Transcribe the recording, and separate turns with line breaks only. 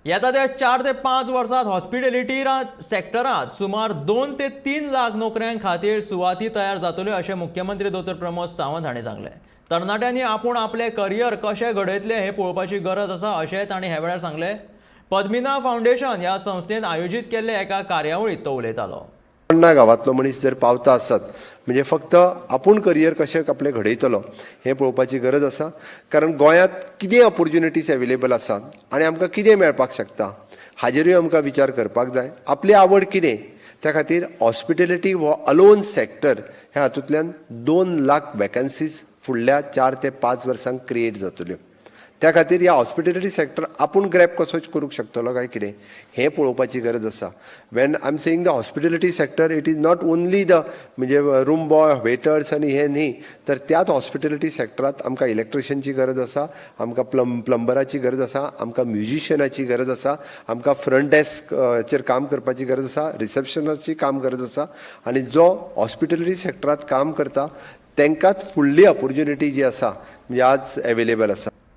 येता त्या 4 ते 5 वर्सात हॉस्पिटॅलिटी सेक्टरांत सुमार 2 ते 3 लाख नोकऱ्यां खातीर सुवाती तयार जातल्यो, अशें मुख्यमंत्री दोतोर प्रमोद सावंत हांणी सांगलें. तरणाट्यांनी आपूण आपलें करियर कशें घडयतलें हें पळोवपाची गरज आसा, अशें तांणी ह्या वेळार सांगलें. पद्मिना फावंडेशन ह्या संस्थेन आयोजीत केल्ले एका कार्यावळींत तो उलयतालो.
चोडणा गांवांतलो मनीस जर पावता आसत, म्हणजे फक्त आपूण करियर कशें आपलें घडयतलो हें पळोवपाची गरज आसा. कारण गोंयांत कितें ऑपोर्च्युनिटीज एवेलेबल आसा आनी आमकां कितें मेळपाक शकता, हाजेरूय आमकां विचार करपाक जाय. आपली आवड कितें, त्या खातीर हॉस्पिटेलिटी हो अलोन सेक्टर ह्या हातूंतल्यान 2 लाख वेकन्सीज फुडल्या 4 ते 5 वर्सांक क्रिएट जातल्यो. त्या खातीर ह्या हॉस्पिटेलिटी सेक्टर आपूण ग्रॅब कसो करूंक शकतलो काय कितें, हें पळोवपाची गरज आसा. When I am saying the hospitality sector, it is not only the म्हणजे रूम बॉय, वेटर्स आनी हे न्ही, तर त्याच हॉस्पिटेलिटी सेक्टरांत आमकां इलेक्ट्रिशियनची गरज आसा, आमकां प्लंबराची गरज आसा, आमकां म्युजिशियनाची गरज आसा, आमकां फ्रंट डेस्कचेर काम करपाची गरज आसा, रिसेप्शनाची काम गरज आसा. आनी जो हॉस्पिटेलिटी सेक्टरांत काम करता, तांकांच फुडली ऑपोर्च्युनिटी जी आसा, म्हणजे आज एवेलेबल आसा.